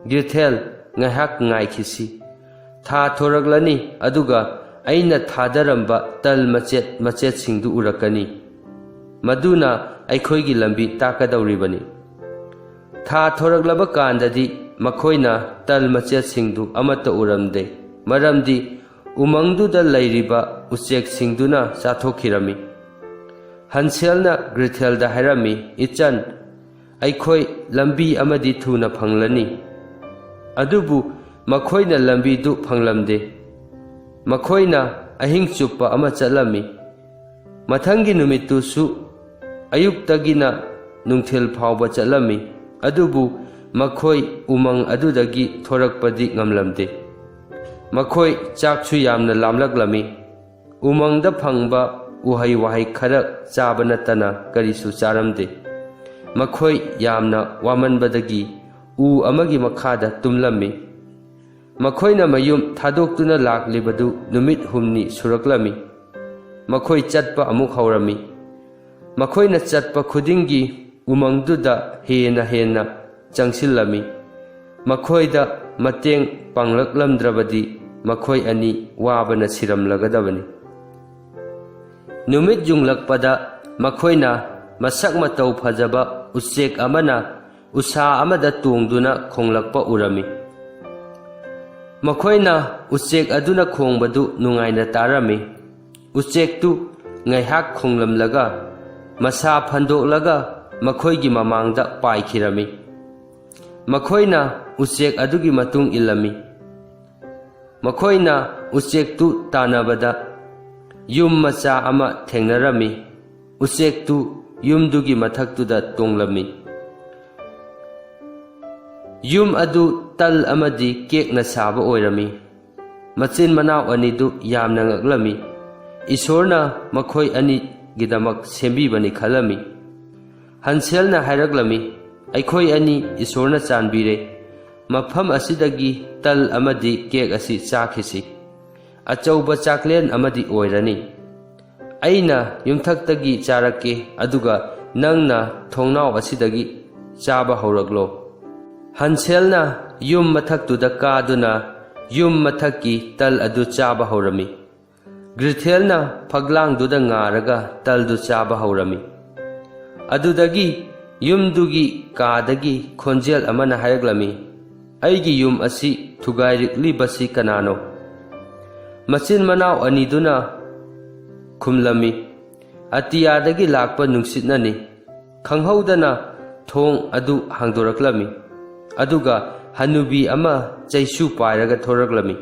"ꯒ꯭ꯔꯤꯊꯦꯜ, ꯉꯥꯏꯍꯥꯛ ꯉꯥꯏꯈꯤꯁꯤ꯫ ꯊꯥ ꯊꯣꯔꯛꯂꯅꯤ, ꯑꯗꯨꯒ ꯑꯩꯅ ꯊꯥꯗꯔꯝꯕ ꯇꯜ ꯃꯆꯦꯠ ꯃꯆꯦꯠꯁꯤꯡꯗꯨ ꯎꯔꯛꯀꯅꯤ꯫ ꯃꯗꯨꯅ ꯑꯩꯈꯣꯏꯒꯤ ꯂꯝꯕꯤ ꯇꯥꯛꯀꯗꯧꯔꯤꯕꯅꯤ꯫" ꯊꯥ ꯊꯣꯔꯛꯂꯕ ꯀꯥꯟꯗꯗꯤ ꯃꯈꯣꯏꯅ ꯇꯜ ꯃꯆꯦꯠꯁꯤꯡꯗꯨ ꯑꯃꯠꯇ ꯎꯔꯝꯗꯦ, ꯃꯔꯝꯗꯤ ꯎꯃꯪꯗꯨꯗ ꯂꯩꯔꯤꯕ ꯎꯆꯦꯛꯁꯤꯡꯗꯨꯅ ꯆꯥꯊꯣꯛꯈꯤꯔꯝꯃꯤ꯫ ꯍꯟꯁꯦꯜꯅ ꯒ꯭ꯔꯤꯊꯦꯜꯗ ꯍꯥꯏꯔꯝꯃꯤ, "ꯏꯆꯟ, ꯑꯩꯈꯣꯏ ꯂꯝꯕꯤ ꯑꯃꯗꯤ ꯊꯨꯅ ꯐꯪꯂꯅꯤ꯫" ꯑꯗꯨꯕꯨ ꯃꯈꯣꯏꯅ ꯂꯝꯕꯤꯗꯨ ꯐꯪꯂꯝꯗꯦ꯫ ꯃꯈꯣꯏꯅ ꯑꯍꯤꯡ ꯆꯨꯞꯄ ꯑꯃ ꯆꯠꯂꯝꯃꯤ꯫ ꯃꯊꯪꯒꯤ ꯅꯨꯃꯤꯠꯇꯨꯁꯨ ꯑꯌꯨꯛꯇꯒꯤꯅ ꯅꯨꯡꯊꯤꯜ ꯐꯥꯎꯕ ꯆꯠꯂꯝꯃꯤ, ꯑꯗꯨꯕꯨ ꯃꯈꯣꯏ ꯎꯃꯪ ꯑꯗꯨꯗꯒꯤ ꯊꯣꯔꯛꯄꯗꯤ ꯉꯝꯂꯝꯗꯦ꯫ ꯃꯈꯣꯏ ꯆꯥꯛꯁꯨ ꯌꯥꯝꯅ ꯂꯥꯝꯂꯛꯂꯝꯃꯤ꯫ ꯎꯃꯪꯗ ꯐꯪꯕ ꯎꯍꯩ ꯋꯥꯍꯩ ꯈꯔ ꯆꯥꯕ ꯅꯠꯇꯅ ꯀꯔꯤꯁꯨ ꯆꯥꯔꯝꯗꯦ꯫ ꯃꯈꯣꯏ ꯌꯥꯝꯅ ꯋꯥꯃꯟꯕꯗꯒꯤ ꯎ ꯑꯃꯒꯤ ꯃꯈꯥꯗ ꯇꯨꯝꯂꯝꯃꯤ꯫ ꯃꯈꯣꯏꯅ ꯃꯌꯨꯝ ꯊꯥꯗꯣꯛꯇꯨꯅ ꯂꯥꯛꯂꯤꯕꯗꯨ ꯅꯨꯃꯤꯠ ꯍꯨꯝꯅꯤ ꯁꯨꯔꯛꯂꯝꯃꯤ꯫ ꯃꯈꯣꯏ ꯆꯠꯄ ꯑꯃꯨꯛ ꯍꯧꯔꯝꯃꯤ꯫ ꯃꯈꯣꯏꯅ ꯆꯠꯄ ꯈꯨꯗꯤꯡꯒꯤ ꯎꯃꯪꯗꯨꯗ ꯍꯦꯟꯅ ꯍꯦꯟꯅ ꯆꯪꯁꯤꯜꯂꯝꯃꯤ꯫ ꯃꯈꯣꯏꯗ ꯃꯇꯦꯡ ꯄꯥꯡꯂꯛꯂꯝꯗ꯭ꯔꯕꯗꯤ ꯃꯈꯣꯏ ꯑꯅꯤ ꯋꯥꯕꯅ ꯁꯤꯔꯝꯂꯒꯗꯕꯅꯤ꯫ ꯅꯨꯃꯤꯠ ꯌꯨꯡꯂꯛꯄꯗ ꯃꯈꯣꯏꯅ ꯃꯁꯛ ꯃꯇꯧ ꯐꯖꯕ ꯎꯆꯦꯛ ꯑꯃꯅ ꯎꯁꯥ ꯑꯃꯗ ꯇꯣꯡꯗꯨꯅ ꯈꯣꯡꯂꯛꯄ ꯎꯔꯝꯃꯤ꯫ ꯃꯈꯣꯏꯅ ꯎꯆꯦꯛ ꯑꯗꯨꯅ ꯈꯣꯡꯕꯗꯨ ꯅꯨꯡꯉꯥꯏꯅ ꯇꯥꯔꯝꯃꯤ꯫ ꯎꯆꯦꯛꯇꯨ ꯉꯥꯏꯍꯥꯛ ꯈꯣꯡꯂꯝꯂꯒ, ꯃꯁꯥ ꯐꯟꯗꯣꯛꯂꯒ ꯃꯈꯣꯏꯒꯤ ꯃꯃꯥꯡꯗ ꯄꯥꯏꯈꯤꯔꯝꯃꯤ꯫ ꯃꯈꯣꯏꯅ ꯎꯆꯦꯛ ꯑꯗꯨꯒꯤ ꯃꯇꯨꯡ ꯏꯜꯂꯝꯃꯤ꯫ ꯃꯈꯣꯏꯅ ꯎꯆꯦꯛꯇꯨ ꯇꯥꯟꯅꯕꯗ, ꯌꯨꯝ ꯃꯆꯥ ꯑꯃ ꯊꯦꯡꯅꯔꯝꯃꯤ꯫ ꯎꯆꯦꯛꯇꯨ ꯌꯨꯝꯗꯨꯒꯤ ꯃꯊꯛꯇꯨꯗ ꯇꯣꯡꯂꯝꯃꯤ꯫ ꯌꯨꯝ ꯑꯗꯨ ꯇꯜ ꯑꯃꯗꯤ ꯀꯦꯛꯅ ꯁꯥꯕ ꯑꯣꯏꯔꯝꯃꯤ꯫ ꯃꯆꯤꯟ ꯃꯅꯥꯎ ꯑꯅꯤꯗꯨ ꯌꯥꯝꯅ ꯉꯛꯂꯝꯃꯤ꯫ ꯏꯁꯣꯔꯅ ꯃꯈꯣꯏ ꯑꯅꯤꯒꯤꯗꯃꯛ ꯁꯦꯝꯕꯤꯕꯅꯤ ꯈꯜꯂꯝꯃꯤ꯫ ꯍꯟꯁꯦꯜꯅ ꯍꯥꯏꯔꯛꯂꯝꯃꯤ, "ꯑꯩꯈꯣꯏ ꯑꯅꯤ ꯏꯁꯣꯔꯅ ꯆꯥꯟꯕꯤꯔꯦ꯫ ꯃꯐꯝ ꯑꯁꯤꯗꯒꯤ ꯇꯜ ꯑꯃꯗꯤ ꯀꯦꯛ ꯑꯁꯤ ꯆꯥꯈꯤꯁꯤ꯫ ꯑꯆꯧꯕ ꯆꯥꯛꯂꯦꯟ ꯑꯃꯗꯤ ꯑꯣꯏꯔꯅꯤ꯫ ꯑꯩꯅ ꯌꯨꯝꯊꯛꯇꯒꯤ ꯆꯥꯔꯛꯀꯦ, ꯑꯗꯨꯒ ꯅꯪꯅ ꯊꯣꯡꯅꯥꯎ ꯑꯁꯤꯗꯒꯤ ꯆꯥꯕ ꯍꯧꯔꯛꯂꯣ꯫" ꯍꯟꯁꯦꯜꯅ ꯌꯨꯝ ꯃꯊꯛꯇꯨꯗ ꯀꯥꯗꯨꯅ ꯌꯨꯝ ꯃꯊꯛꯀꯤ ꯇꯜ ꯑꯗꯨ ꯆꯥꯕ ꯍꯧꯔꯝꯃꯤ꯫ ꯒ꯭ꯔꯤꯊꯦꯜꯅ ꯐꯛꯂꯥꯡꯗꯨꯗ ꯉꯥꯔꯒ ꯇꯜꯗꯨ ꯆꯥꯕ ꯍꯧꯔꯝꯃꯤ꯫ ꯑꯗꯨꯗꯒꯤ ꯌꯨꯝꯗꯨꯒꯤ ꯀꯥꯗꯒꯤ ꯈꯣꯟꯖꯦꯜ ꯑꯃꯅ ꯍꯥꯏꯔꯛꯂꯝꯃꯤ, "ꯑꯩꯒꯤ ꯌꯨꯝ ꯑꯁꯤ ꯊꯨꯒꯥꯏꯔꯛꯂꯤꯕꯁꯤ ꯀꯅꯥꯅꯣ?" ꯃꯆꯤꯟ ꯃꯅꯥꯎ ꯑꯅꯤꯗꯨꯅ ꯈꯨꯝꯂꯝꯃꯤ, "ꯑꯇꯤꯌꯥꯗꯒꯤ ꯂꯥꯛꯄ ꯅꯨꯡꯁꯤꯠꯅꯅꯤ꯫" ꯈꯪꯍꯧꯗꯅ ꯊꯣꯡ ꯑꯗꯨ ꯍꯥꯡꯗꯣꯔꯛꯂꯝꯃꯤ, ꯑꯗꯨꯒ ꯍꯅꯨꯕꯤ ꯑꯃ ꯆꯩꯁꯨ ꯄꯥꯏꯔꯒ ꯊꯣꯔꯛꯂꯝꯃꯤ꯫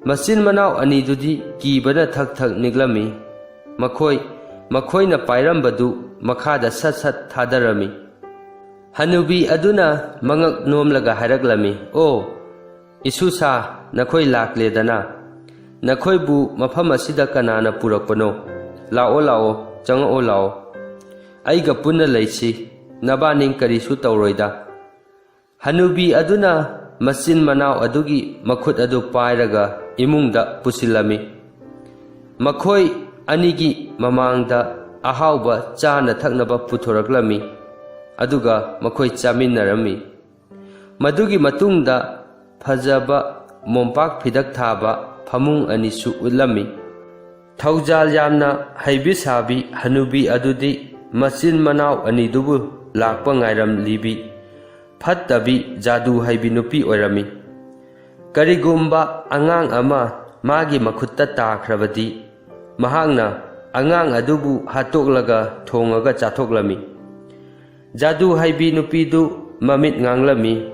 ꯃꯆꯤꯟ ꯃꯅꯥꯎ ꯑꯅꯤꯗꯨꯗꯤ ꯀꯤꯕꯅ ꯊꯛ ꯊꯛ ꯅꯤꯛꯂꯝꯃꯤ꯫ ꯃꯈꯣꯏ, ꯃꯈꯣꯏꯅ ꯄꯥꯏꯔꯝꯕꯗꯨ ꯃꯈꯥꯗ ꯁꯠ ꯁꯠ ꯊꯥꯗꯔꯝꯃꯤ꯫ ꯍꯅꯨꯕꯤ ꯑꯗꯨꯅ ꯃꯉꯛ ꯅꯣꯝꯂꯒ ꯍꯥꯏꯔꯛꯂꯝꯃꯤ, "ꯑꯣ, ꯏꯁꯨꯁꯥ, ꯅꯈꯣꯏ ꯂꯥꯛꯂꯦꯗꯅ꯫ ꯅꯈꯣꯏꯕꯨ ꯃꯐꯝ ꯑꯁꯤꯗ ꯀꯅꯥꯅ ꯄꯨꯔꯛꯄꯅꯣ? ꯂꯥꯛꯑꯣ, ꯂꯥꯛꯑꯣ, ꯆꯪꯉꯛꯑꯣ, ꯂꯥꯛꯑꯣ꯫ ꯑꯩꯒ ꯄꯨꯟꯅ ꯂꯩꯁꯤ, ꯅꯕꯥꯅꯤ ꯀꯔꯤꯁꯨ ꯇꯧꯔꯣꯏꯗ꯫" ꯍꯅꯨꯕꯤ ꯑꯗꯨꯅ ꯃꯆꯤꯟ ꯃꯅꯥꯎ ꯑꯗꯨꯒꯤ ꯃꯈꯨꯠ ꯑꯗꯨ ꯄꯥꯏꯔꯒ ꯏꯃꯨꯡꯗ ꯄꯨꯁꯤꯜꯂꯝꯃꯤ꯫ ꯃꯈꯣꯏ ꯑꯅꯤꯒꯤ ꯃꯃꯥꯡꯗ ꯑꯍꯥꯎꯕ ꯆꯥꯅ ꯊꯛꯅꯕ ꯄꯨꯊꯣꯔꯛꯂꯝꯃꯤ, ꯑꯗꯨꯒ ꯃꯈꯣꯏ ꯆꯥꯃꯤꯟꯅꯔꯝꯃꯤ꯫ ꯃꯗꯨꯒꯤ ꯃꯇꯨꯡꯗ ꯐꯖꯕ ꯃꯣꯝꯄꯥꯛ ꯐꯤꯗꯛ ꯊꯥꯕ ꯐꯃꯨꯡ ꯑꯅꯤꯁꯨ ꯎꯠꯂꯝꯃꯤ꯫ ꯊꯧꯖꯥꯜ ꯌꯥꯝꯅ ꯍꯩꯕꯤ ꯁꯥꯕꯤ ꯍꯅꯨꯕꯤ ꯑꯗꯨꯗꯤ ꯃꯆꯤꯟ ꯃꯅꯥꯎ ꯑꯅꯤꯗꯨꯕꯨ ꯂꯥꯛꯄ ꯉꯥꯏꯔꯝꯂꯤꯕꯤ ꯐꯠꯇꯕꯤ ꯖꯥꯗꯨ ꯍꯩꯕꯤ ꯅꯨꯄꯤ ꯑꯣꯏꯔꯝꯃꯤ꯫ ꯀꯔꯤꯒꯨꯝꯕ ꯑꯉꯥꯡ ꯑꯃ ꯃꯥꯒꯤ ꯃꯈꯨꯠꯇ ꯇꯥꯈ꯭ꯔꯕꯗꯤ, ꯃꯍꯥꯛꯅ ꯑꯉꯥꯡ ꯑꯗꯨꯕꯨ ꯍꯥꯠꯇꯣꯛꯂꯒ ꯊꯣꯡꯉꯒ ꯆꯥꯊꯣꯛꯂꯝꯃꯤ꯫ ꯖꯥꯗꯨ ꯍꯩꯕꯤ ꯅꯨꯄꯤꯗꯨ ꯃꯃꯤꯠ ꯉꯥꯡꯂꯝꯃꯤ,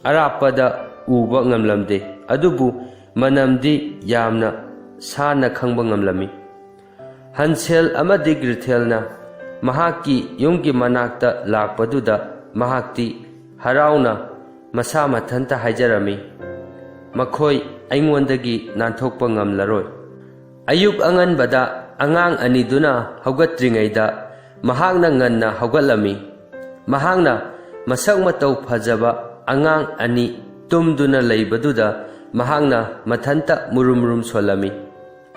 ꯑꯔꯥꯞꯄꯗ ꯎꯕ ꯉꯝꯂꯝꯗꯦ, ꯑꯗꯨꯕꯨ ꯃꯅꯝꯗꯤ ꯌꯥꯝꯅ ꯁꯥꯟꯅ ꯈꯪꯕ ꯉꯝꯂꯝꯃꯤ꯫ ꯍꯟꯁꯦꯜ ꯑꯃꯗꯤ ꯒ꯭ꯔꯤꯊꯦꯜꯅ ꯃꯍꯥꯛꯀꯤ ꯌꯨꯝꯒꯤ ꯃꯅꯥꯛꯇ ꯂꯥꯛꯄꯗꯨꯗ, ꯃꯍꯥꯛꯇꯤ ꯍꯔꯥꯎꯅ ꯃꯁꯥ ꯃꯊꯟꯇ ꯍꯥꯏꯖꯔꯝꯃꯤ, "ꯃꯈꯣꯏ ꯑꯩꯉꯣꯟꯗꯒꯤ ꯅꯥꯟꯊꯣꯛꯄ ꯉꯝꯂꯔꯣꯏ"꯫ ꯑꯌꯨꯛ ꯑꯉꯟꯕꯗ ꯑꯉꯥꯡ ꯑꯅꯤꯗꯨꯅ ꯍꯧꯒꯠꯇ꯭ꯔꯤꯉꯩꯗ ꯃꯍꯥꯛꯅ ꯉꯟꯅ ꯍꯧꯒꯠꯂꯝꯃꯤ꯫ ꯃꯍꯥꯛꯅ ꯃꯁꯛ ꯃꯇꯧ ꯐꯖꯕ ꯑꯉꯥꯡ ꯑꯅꯤ ꯇꯨꯝꯗꯨꯅ ꯂꯩꯕꯗꯨꯗ ꯃꯍꯥꯛꯅ ꯃꯊꯟꯇ ꯃꯨꯔꯨꯝ ꯃꯨꯔꯨꯝ ꯁꯣꯜꯂꯝꯃꯤ,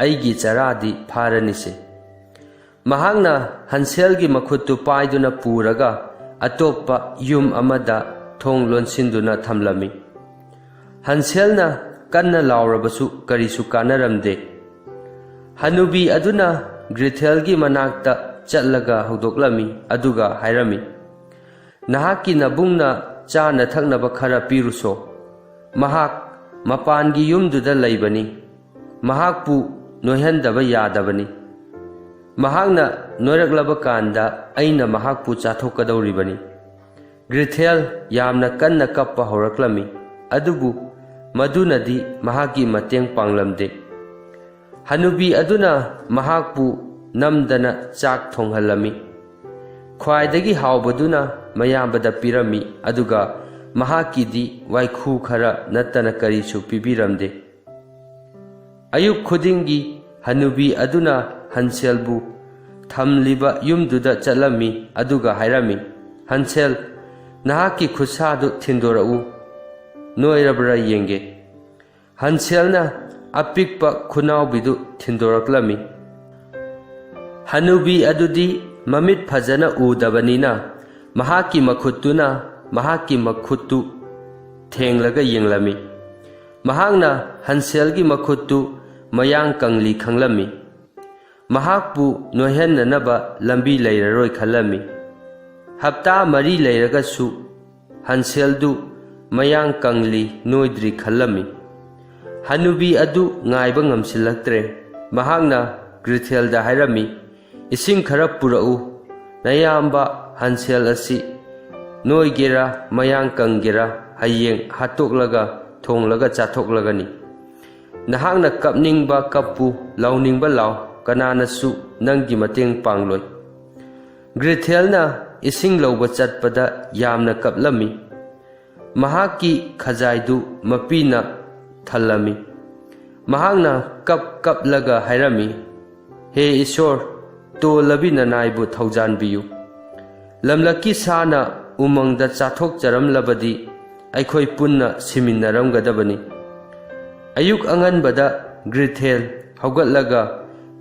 "ꯑꯩꯒꯤ ꯆꯔꯥꯗꯤ ꯐꯥꯔꯅꯤꯁꯦ"꯫ ꯃꯍꯥꯛꯅ ꯍꯟꯁꯦꯜꯒꯤ ꯃꯈꯨꯠꯇꯨ ꯄꯥꯏꯗꯨꯅ ꯄꯨꯔꯒ ꯑꯇꯣꯞꯄ ꯌꯨꯝ ꯑꯃꯗ ꯊꯣꯡ ꯂꯣꯟꯁꯤꯟꯗꯨꯅ ꯊꯝꯂꯝꯃꯤ꯫ ꯍꯟꯁꯦꯜꯅ ꯀꯟꯅ ꯂꯥꯎꯔꯕꯁꯨ ꯀꯔꯤꯁꯨ ꯀꯥꯟꯅꯔꯝꯗꯦ꯫ ꯍꯅꯨꯕꯤ ꯑꯗꯨꯅ ꯒ꯭ꯔꯤꯊꯦꯜꯒꯤ ꯃꯅꯥꯛꯇ ꯆꯠꯂꯒ ꯍꯧꯗꯣꯛꯂꯝꯃꯤ, ꯑꯗꯨꯒ ꯍꯥꯏꯔꯝꯃꯤ, "ꯅꯍꯥꯛꯀꯤ ꯅꯕꯨꯡꯅ ꯆꯥꯅ ꯊꯛꯅꯕ ꯈꯔ ꯄꯤꯔꯨꯁꯣ꯫ ꯃꯍꯥꯛ ꯃꯄꯥꯟꯒꯤ ꯌꯨꯝꯗꯨꯗ ꯂꯩꯕꯅꯤ꯫ ꯃꯍꯥꯛꯄꯨ ꯅꯣꯏꯍꯟꯗꯕ ꯌꯥꯗꯕꯅꯤ꯫ ꯃꯍꯥꯛꯅ ꯅꯣꯏꯔꯛꯂꯕ ꯀꯥꯟꯗ ꯑꯩꯅ ꯃꯍꯥꯛꯄꯨ ꯆꯥꯊꯣꯛꯀꯗꯧꯔꯤꯕꯅꯤ"꯫ ꯒ꯭ꯔꯤꯊꯦꯜ ꯌꯥꯝꯅ ꯀꯟꯅ ꯀꯞꯄ ꯍꯧꯔꯛꯂꯝꯃꯤ, ꯑꯗꯨꯕꯨ ꯃꯗꯨꯅꯗꯤ ꯃꯍꯥꯛꯀꯤ ꯃꯇꯦꯡ ꯄꯥꯡꯂꯝꯗꯦ꯫ ꯍꯅꯨꯕꯤ ꯑꯗꯨꯅ ꯃꯍꯥꯛꯄꯨ ꯅꯝꯗꯅ ꯆꯥꯛ ꯊꯣꯡꯍꯜꯂꯝꯃꯤ꯫ ꯈ꯭ꯋꯥꯏꯗꯒꯤ ꯍꯥꯎꯕꯗꯨꯅ ꯃꯌꯥꯝꯕꯗ ꯄꯤꯔꯝꯃꯤ, ꯑꯗꯨꯒ ꯃꯍꯥꯛꯀꯤꯗꯤ ꯋꯥꯏꯈꯨ ꯈꯔ ꯅꯠꯇꯅ ꯀꯔꯤꯁꯨ ꯄꯤꯕꯤꯔꯝꯗꯦ꯫ ꯑꯌꯨꯛ ꯈꯨꯗꯤꯡꯒꯤ ꯍꯅꯨꯕꯤ ꯑꯗꯨꯅ ꯍꯟꯁꯦꯜꯕꯨ ꯊꯝꯂꯤꯕ ꯌꯨꯝꯗꯨꯗ ꯆꯠꯂꯝꯃꯤ, ꯑꯗꯨꯒ ꯍꯥꯏꯔꯝꯃꯤ, "ꯍꯟꯁꯦꯜ, ꯅꯍꯥꯛꯀꯤ ꯈꯨꯠꯁꯥꯗꯨ ꯊꯤꯟꯗꯣꯔꯛꯎ, ꯅꯣꯏꯔꯕ꯭ꯔꯥ ꯌꯦꯡꯒꯦ"꯫ ꯍꯟꯁꯦꯜꯅ ꯑꯄꯤꯛꯄ ꯈꯨꯅꯥꯎꯕꯤꯗꯨ ꯊꯤꯟꯗꯣꯔꯛꯂꯝꯃꯤ꯫ ꯍꯅꯨꯕꯤ ꯑꯗꯨꯗꯤ ꯃꯃꯤꯠ ꯐꯖꯅ ꯎꯗꯕꯅꯤꯅ, ꯃꯍꯥꯛꯀꯤ ꯃꯈꯨꯠꯇꯨꯅ ꯃꯍꯥꯛꯀꯤ ꯃꯈꯨꯠꯇꯨ ꯊꯦꯡꯂꯒ ꯌꯦꯡꯂꯝꯃꯤ꯫ ꯃꯍꯥꯛꯅ ꯍꯟꯁꯦꯜꯒꯤ ꯃꯈꯨꯠꯇꯨ ꯃꯌꯥꯡ ꯀꯪꯂꯤ ꯈꯪꯂꯝꯃꯤ꯫ ꯃꯍꯥꯛꯄꯨ ꯅꯣꯏꯍꯟꯅꯅꯕ ꯂꯝꯕꯤ ꯂꯩꯔꯔꯣꯏ ꯈꯜꯂꯝꯃꯤ꯫ ꯍꯞꯇꯥ ꯃꯔꯤ ꯂꯩꯔꯒꯁꯨ ꯍꯟꯁꯦꯜꯗꯨ ꯃꯌꯥꯡ ꯀꯪꯂꯤ ꯅꯣꯏꯗ꯭ꯔꯤ ꯈꯜꯂꯝꯃꯤ꯫ ꯍꯅꯨꯕꯤ ꯑꯗꯨ ꯉꯥꯏꯕ ꯉꯝꯁꯤꯜꯂꯛꯇ꯭ꯔꯦ꯫ ꯃꯍꯥꯛꯅ ꯒ꯭ꯔꯤꯊꯦꯜꯗ ꯍꯥꯏꯔꯝꯃꯤ, "ꯏꯁꯤꯡ ꯈꯔ ꯄꯨꯔꯛꯎ꯫ ꯅꯌꯥꯝꯕ ꯍꯟꯁꯦꯜ ꯑꯁꯤ ꯅꯣꯏꯒꯦꯔꯥ ꯃꯌꯥꯡ ꯀꯪꯒꯦꯔꯥ ꯍꯌꯦꯡ ꯍꯥꯠꯇꯣꯛꯂꯒ ꯊꯣꯡꯂꯒ ꯆꯥꯊꯣꯛꯂꯒꯅꯤ꯫ ꯅꯍꯥꯛꯅ ꯀꯞꯅꯤꯡꯕ ꯀꯞꯄꯨ, ꯂꯥꯎꯅꯤꯡꯕ ꯂꯥꯎ, ꯀꯅꯥꯅꯁꯨ ꯅꯪꯒꯤ ꯃꯇꯦꯡ ꯄꯥꯡꯂꯣꯏ꯫" ꯒ꯭ꯔꯤꯊꯦꯜꯅ ꯏꯁꯤꯡ ꯂꯧꯕ ꯆꯠꯄꯗ ꯌꯥꯝꯅ ꯀꯞꯂꯝꯃꯤ꯫ ꯃꯍꯥꯛꯀꯤ ꯈꯖꯥꯏꯗꯨ ꯃꯄꯤꯅ ꯊꯜꯂꯝꯃꯤ꯫ ꯃꯍꯥꯛꯅ ꯀꯞ ꯀꯞꯂꯒ ꯍꯥꯏꯔꯝꯃꯤ, "ꯍꯦ ꯏꯁꯣꯔ, ꯇꯣꯜꯂꯕꯤ ꯅꯅꯥꯏꯕꯨ ꯊꯧꯖꯥꯟꯕꯤꯌꯨ꯫ ꯂꯝꯂꯛꯀꯤ ꯁꯥꯅ ꯎꯃꯪꯗ ꯆꯥꯊꯣꯛꯆꯔꯝꯂꯕꯗꯤ ꯑꯩꯈꯣꯏ ꯄꯨꯟꯅ ꯁꯤꯃꯤꯟꯅꯔꯝꯒꯗꯕꯅꯤ꯫" ꯑꯌꯨꯛ ꯑꯉꯟꯕꯗ ꯒ꯭ꯔꯤꯊꯦꯜ ꯍꯧꯒꯠꯂꯒ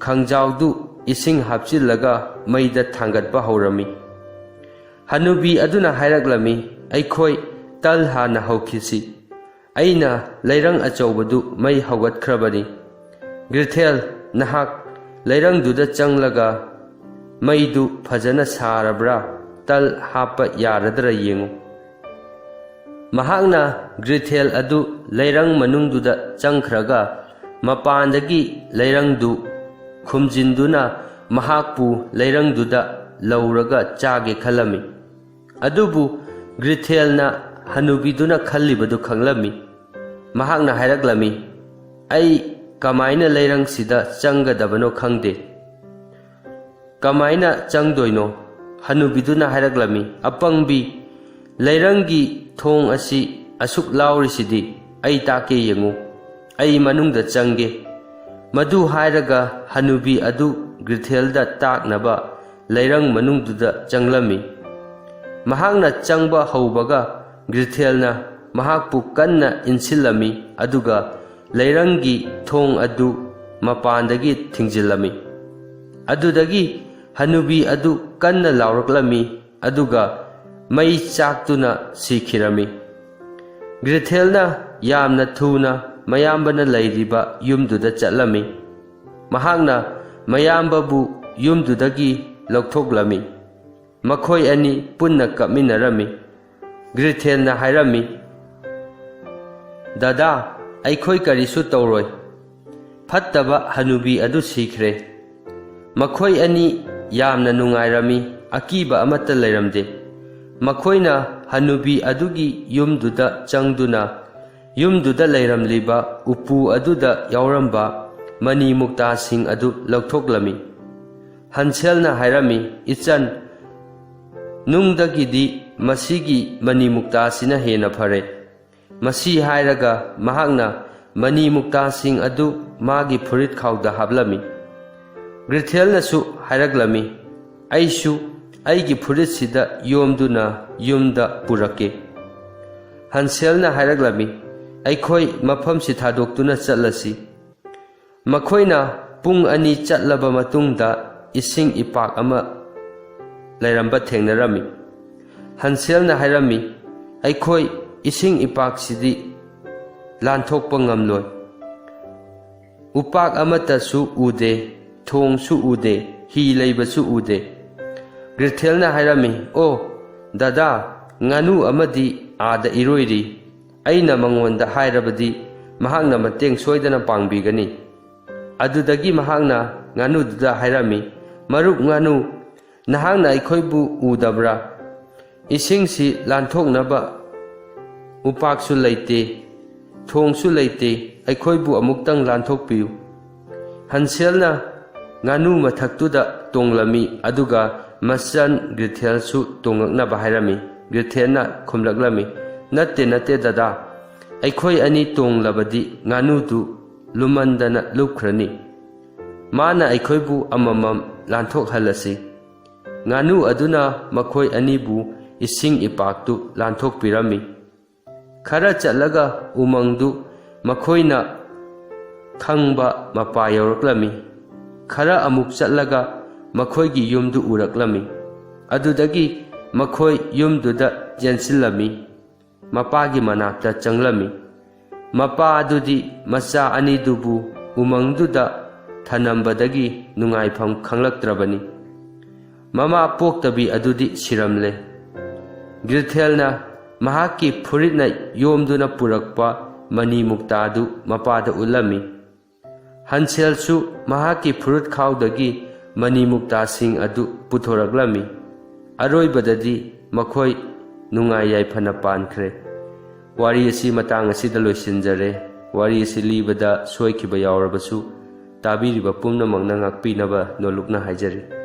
ꯈꯪꯖꯥꯎꯗꯨ ꯏꯁꯤꯡ ꯍꯥꯞꯆꯤꯜꯂꯒ ꯃꯩꯗ ꯊꯥꯡꯒꯠꯄ ꯍꯧꯔꯝꯃꯤ꯫ ꯍꯅꯨꯕꯤ ꯑꯗꯨꯅ ꯍꯥꯏꯔꯛꯂꯝꯃꯤ, "ꯑꯩꯈꯣꯏ ꯇꯜ ꯍꯥꯟꯅ ꯍꯧꯈꯤꯁꯤ꯫ ꯑꯩꯅ ꯂꯩꯔꯪ ꯑꯆꯧꯕꯗꯨ ꯃꯩ ꯍꯧꯒꯠꯈ꯭ꯔꯕꯅꯤ꯫ ꯒ꯭ꯔꯤꯊꯦꯜ, ꯅꯍꯥꯛ ꯂꯩꯔꯪꯗꯨꯗ ꯆꯪꯂꯒ ꯃꯩꯗꯨ ꯐꯖꯅ ꯁꯥꯔꯕ꯭ꯔꯥ, ꯇꯜ ꯍꯥꯞꯄ ꯌꯥꯔꯗ꯭ꯔꯥ ꯌꯦꯡꯉꯨ꯫" ꯃꯍꯥꯛꯅ ꯒ꯭ꯔꯤꯊꯦꯜ ꯑꯗꯨ ꯂꯩꯔꯪ ꯃꯅꯨꯡꯗꯨꯗ ꯆꯪꯈ꯭ꯔꯒ ꯃꯄꯥꯟꯗꯒꯤ ꯂꯩꯔꯪꯗꯨ ꯈꯨꯝꯖꯤꯟꯗꯨꯅ ꯃꯍꯥꯛꯄꯨ ꯂꯩꯔꯪꯗꯨꯗ ꯂꯧꯔꯒ ꯆꯥꯒꯦ ꯈꯜꯂꯝꯃꯤ꯫ ꯑꯗꯨꯕꯨ ꯒ꯭ꯔꯤꯊꯦꯜꯅ ꯍꯅꯨꯕꯤꯗꯨꯅ ꯈꯜꯂꯤꯕꯗꯨ ꯈꯪꯂꯝꯃꯤ꯫ ꯃꯍꯥꯛꯅ ꯍꯥꯏꯔꯛꯂꯝꯃꯤ, "ꯑꯩ ꯀꯃꯥꯏꯅ ꯂꯩꯔꯪꯁꯤꯗ ꯆꯪꯒꯗꯕꯅꯣ ꯈꯪꯗꯦ꯫ ꯀꯃꯥꯏꯅ ꯆꯪꯗꯣꯏꯅꯣ?" ꯍꯅꯨꯕꯤꯗꯨꯅ ꯍꯥꯏꯔꯛꯂꯝꯃꯤ, "ꯑꯄꯪꯕꯤ, ꯂꯩꯔꯪꯒꯤ ꯊꯣꯡ ꯑꯁꯤ ꯑꯁꯨꯛ ꯂꯥꯎꯔꯤꯁꯤꯗꯤ, ꯑꯩ ꯇꯥꯛꯀꯦ ꯌꯦꯡꯉꯨ꯫ ꯑꯩ ꯃꯅꯨꯡꯗ ꯆꯪꯒꯦ꯫" ꯃꯗꯨ ꯍꯥꯏꯔꯒ ꯍꯅꯨꯕꯤ ꯑꯗꯨ ꯒ꯭ꯔꯤꯊꯦꯜꯗ ꯇꯥꯛꯅꯕ ꯂꯩꯔꯪ ꯃꯅꯨꯡꯗꯨꯗ ꯆꯪꯂꯝꯃꯤ꯫ ꯃꯍꯥꯛꯅ ꯆꯪꯕ ꯍꯧꯕꯒ ꯒ꯭ꯔꯤꯊꯦꯜꯅ ꯃꯍꯥꯛꯄꯨ ꯀꯟꯅ ꯏꯟꯁꯤꯜꯂꯝꯃꯤ, ꯑꯗꯨꯒ ꯂꯩꯔꯪꯒꯤ ꯊꯣꯡ ꯑꯗꯨ ꯃꯄꯥꯟꯗꯒꯤ ꯊꯤꯡꯖꯤꯜꯂꯝꯃꯤ꯫ ꯑꯗꯨꯗꯒꯤ ꯍꯅꯨꯕꯤ ꯑꯗꯨ ꯀꯟꯅ ꯂꯥꯎꯔꯛꯂꯝꯃꯤ, ꯑꯗꯨꯒ ꯃꯩ ꯆꯥꯛꯇꯨꯅ ꯁꯤꯈꯤꯔꯝꯃꯤ꯫ ꯒ꯭ꯔꯤꯊꯦꯜꯅ ꯌꯥꯝꯅ ꯊꯨꯅ ꯃꯌꯥꯝꯕꯅ ꯂꯩꯔꯤꯕ ꯌꯨꯝꯗꯨꯗ ꯆꯠꯂꯝꯃꯤ꯫ ꯃꯍꯥꯛꯅ ꯃꯌꯥꯝꯕꯕꯨ ꯌꯨꯝꯗꯨꯗꯒꯤ ꯂꯧꯊꯣꯛꯂꯝꯃꯤ꯫ ꯃꯈꯣꯏ ꯑꯅꯤ ꯄꯨꯟꯅ ꯀꯞꯃꯤꯟꯅꯔꯝꯃꯤ꯫ ꯒ꯭ꯔꯤꯊꯦꯜꯅ ꯍꯥꯏꯔꯝꯃꯤ, "ꯗꯗꯥ, "ꯑꯩꯈꯣꯏ ꯀꯔꯤꯁꯨ ꯇꯧꯔꯣꯏ꯫ ꯐꯠꯇꯕ ꯍꯅꯨꯕꯤ ꯑꯗꯨ ꯁꯤꯈ꯭ꯔꯦ꯫" ꯃꯈꯣꯏ ꯑꯅꯤ ꯌꯥꯝꯅ ꯅꯨꯡꯉꯥꯏꯔꯝꯃꯤ, ꯑꯀꯤꯕ ꯑꯃꯠꯇ ꯂꯩꯔꯝꯗꯦ꯫ ꯃꯈꯣꯏꯅ ꯍꯅꯨꯕꯤ ꯑꯗꯨꯒꯤ ꯌꯨꯝꯗꯨꯗ ꯆꯪꯗꯨꯅ, ꯌꯨꯝꯗꯨꯗ ꯂꯩꯔꯝꯂꯤꯕ ꯎꯄꯨ ꯑꯗꯨꯗ ꯌꯥꯎꯔꯝꯕ ꯃꯅꯤ ꯃꯨꯛꯇꯥꯁꯤꯡ ꯑꯗꯨ ꯂꯧꯊꯣꯛꯂꯝꯃꯤ꯫ ꯍꯟꯁꯦꯜꯅ ꯍꯥꯏꯔꯝꯃꯤ, "ꯏꯆꯟ, ꯅꯨꯡꯗꯒꯤꯗꯤ ꯃꯁꯤꯒꯤ ꯃꯅꯤ ꯃꯨꯛꯇꯥꯁꯤꯅ ꯍꯦꯟꯅ ꯐꯔꯦ꯫" ꯃꯁꯤ ꯍꯥꯏꯔꯒ ꯃꯍꯥꯛꯅ ꯃꯅꯤ ꯃꯨꯛꯇꯥꯁꯤꯡ ꯑꯗꯨ ꯃꯥꯒꯤ ꯐꯨꯔꯤꯠ ꯈꯥꯎꯗ ꯍꯥꯞꯂꯝꯃꯤ꯫ ꯒ꯭ꯔꯤꯊꯦꯜꯅꯁꯨ ꯍꯥꯏꯔꯛꯂꯝꯃꯤ, "ꯑꯩꯁꯨ ꯑꯩꯒꯤ ꯐꯨꯔꯤꯠꯁꯤꯗ ꯌꯣꯝꯗꯨꯅ ꯌꯨꯝꯗ ꯄꯨꯔꯛꯀꯦ꯫" ꯍꯟꯁꯦꯜꯅ ꯍꯥꯏꯔꯛꯂꯝꯃꯤ, "ꯑꯩꯈꯣꯏ ꯃꯐꯝꯁꯤ ꯊꯥꯗꯣꯛꯇꯨꯅ ꯆꯠꯂꯁꯤ꯫" ꯃꯈꯣꯏꯅ ꯄꯨꯡ ꯑꯅꯤ ꯆꯠꯂꯕ ꯃꯇꯨꯡꯗ ꯏꯁꯤꯡ ꯏꯄꯥꯛ ꯑꯃ ꯂꯩꯔꯝꯕ ꯊꯦꯡꯅꯔꯝꯃꯤ꯫ ꯍꯟꯁꯦꯜꯅ ꯍꯥꯏꯔꯝꯃꯤ, "ꯑꯩꯈꯣꯏ ꯏꯁꯤꯡ ꯏꯄꯥꯛꯁꯤꯗꯤ ꯂꯥꯟꯊꯣꯛꯄ ꯉꯝꯂꯣꯏ꯫ ꯎꯄꯥꯛ ꯑꯃꯠꯇꯁꯨ ꯎꯗꯦ, ꯊꯣꯡꯁꯨ ꯎꯗꯦ, ꯍꯤ ꯂꯩꯕꯁꯨ ꯎꯗꯦ꯫" ꯒ꯭ꯔꯤꯊꯦꯜꯅ ꯍꯥꯏꯔꯝꯃꯤ, "ꯑꯣ, ꯗꯗꯥ, ꯉꯥꯅꯨ ꯑꯃꯗꯤ ꯑꯥꯗ ꯏꯔꯣꯏꯔꯤ꯫ ꯑꯩꯅ ꯃꯉꯣꯟꯗ ꯍꯥꯏꯔꯕꯗꯤ ꯃꯍꯥꯛꯅ ꯃꯇꯦꯡ ꯁꯣꯏꯗꯅ ꯄꯥꯡꯕꯤꯒꯅꯤ꯫" ꯑꯗꯨꯗꯒꯤ ꯃꯍꯥꯛꯅ ꯉꯥꯅꯨꯗꯨꯗ ꯍꯥꯏꯔꯝꯃꯤ, "ꯃꯔꯨꯞ ꯉꯥꯅꯨ, ꯅꯍꯥꯛꯅ ꯑꯩꯈꯣꯏꯕꯨ ꯎꯗꯕ꯭ꯔꯥ? ꯏꯁꯤꯡꯁꯤ ꯂꯥꯟꯊꯣꯛꯅꯕ ꯎꯄꯥꯛꯁꯨ ꯂꯩꯇꯦ, ꯊꯣꯡꯁꯨ ꯂꯩꯇꯦ, ꯑꯩꯈꯣꯏꯕꯨ ꯑꯃꯨꯛꯇꯪ ꯂꯥꯟꯊꯣꯛꯄꯤꯌꯨ꯫" ꯍꯟꯁꯦꯜꯅ ꯉꯥꯅꯨ ꯃꯊꯛꯇꯨꯗ ꯇꯣꯡꯂꯝꯃꯤ, ꯑꯗꯨꯒ ꯃꯆꯟ ꯒ꯭ꯔꯤꯊꯦꯜꯁꯨ ꯇꯣꯡꯂꯛꯅꯕ ꯍꯥꯏꯔꯝꯃꯤ꯫ ꯒ꯭ꯔꯤꯊꯦꯜꯅ ꯈꯨꯝꯂꯛꯂꯝꯃꯤ, "ꯅꯠꯇꯦ, ꯅꯠꯇꯦ ꯗꯗꯥ, ꯑꯩꯈꯣꯏ ꯑꯅꯤ ꯇꯣꯡꯂꯕꯗꯤ ꯉꯥꯅꯨꯗꯨ ꯂꯨꯝꯃꯟꯗꯅ ꯂꯨꯞꯈ꯭ꯔꯅꯤ꯫ ꯃꯥꯅ ꯑꯩꯈꯣꯏꯕꯨ ꯑꯃꯃꯝ ꯂꯥꯟꯊꯣꯛꯍꯜꯂꯁꯤ꯫" ꯉꯥꯅꯨ ꯑꯗꯨꯅ ꯃꯈꯣꯏ ꯑꯅꯤꯕꯨ ꯏꯁꯤꯡ ꯏꯄꯥꯛꯇꯨ ꯂꯥꯟꯊꯣꯛꯄꯤꯔꯝꯃꯤ꯫ ꯈꯔ ꯆꯠꯂꯒ ꯎꯃꯪꯗꯨ ꯃꯈꯣꯏꯅ ꯈꯪꯕ ꯃꯄꯥ ꯌꯧꯔꯛꯂꯝꯃꯤ꯫ ꯈꯔ ꯑꯃꯨꯛ ꯆꯠꯂꯒ ꯃꯈꯣꯏꯒꯤ ꯌꯨꯝꯗꯨ ꯎꯔꯛꯂꯝꯃꯤ꯫ ꯑꯗꯨꯗꯒꯤ ꯃꯈꯣꯏ ꯌꯨꯝꯗꯨꯗ ꯆꯦꯟꯁꯤꯜꯂꯝꯃꯤ꯫ ꯃꯄꯥꯒꯤ ꯃꯅꯥꯛꯇ ꯆꯪꯂꯝꯃꯤ꯫ ꯃꯄꯥ ꯑꯗꯨꯗꯤ ꯃꯆꯥ ꯑꯅꯤꯗꯨꯕꯨ ꯎꯃꯪꯗꯨꯗ ꯊꯅꯝꯕꯗꯒꯤ ꯅꯨꯡꯉꯥꯏꯐꯝ ꯈꯪꯂꯛꯇ꯭ꯔꯕꯅꯤ꯫ ꯃꯃꯥ ꯄꯣꯛꯇꯕꯤ ꯑꯗꯨꯗꯤ ꯁꯤꯔꯝꯂꯦ꯫ ꯒ꯭ꯔꯤꯊꯦꯜꯅ ꯃꯍꯥꯛꯀꯤ ꯐꯨꯔꯤꯠꯅ ꯌꯣꯝꯗꯨꯅ ꯄꯨꯔꯛꯄ ꯃꯅꯤ ꯃꯨꯛꯇꯥꯗꯨ ꯃꯄꯥꯗ ꯎꯠꯂꯝꯃꯤ꯫ ꯍꯟꯁꯦꯜꯁꯨ ꯃꯍꯥꯛꯀꯤ ꯐꯨꯔꯨꯠꯈꯥꯎꯗꯒꯤ ꯃꯅꯤ ꯃꯨꯛꯇꯥꯁꯤꯡ ꯑꯗꯨ ꯄꯨꯊꯣꯔꯛꯂꯝꯃꯤ꯫ ꯑꯔꯣꯏꯕꯗꯗꯤ ꯃꯈꯣꯏ ꯅꯨꯡꯉꯥꯏ ꯌꯥꯏꯐꯅ ꯄꯥꯟꯈ꯭ꯔꯦ꯫ ꯋꯥꯔꯤ ꯑꯁꯤ ꯃꯇꯥꯡ ꯑꯁꯤꯗ ꯂꯣꯏꯁꯤꯟꯖꯔꯦ꯫ ꯋꯥꯔꯤ ꯑꯁꯤ ꯂꯤꯕꯗ ꯁꯣꯏꯈꯤꯕ ꯌꯥꯎꯔꯕꯁꯨ, ꯇꯥꯕꯤꯔꯤꯕ ꯄꯨꯝꯅꯃꯛꯅ ꯉꯥꯛꯄꯤꯅꯕ ꯅꯣꯂꯨꯛꯅ ꯍꯥꯏꯖꯔꯤ꯫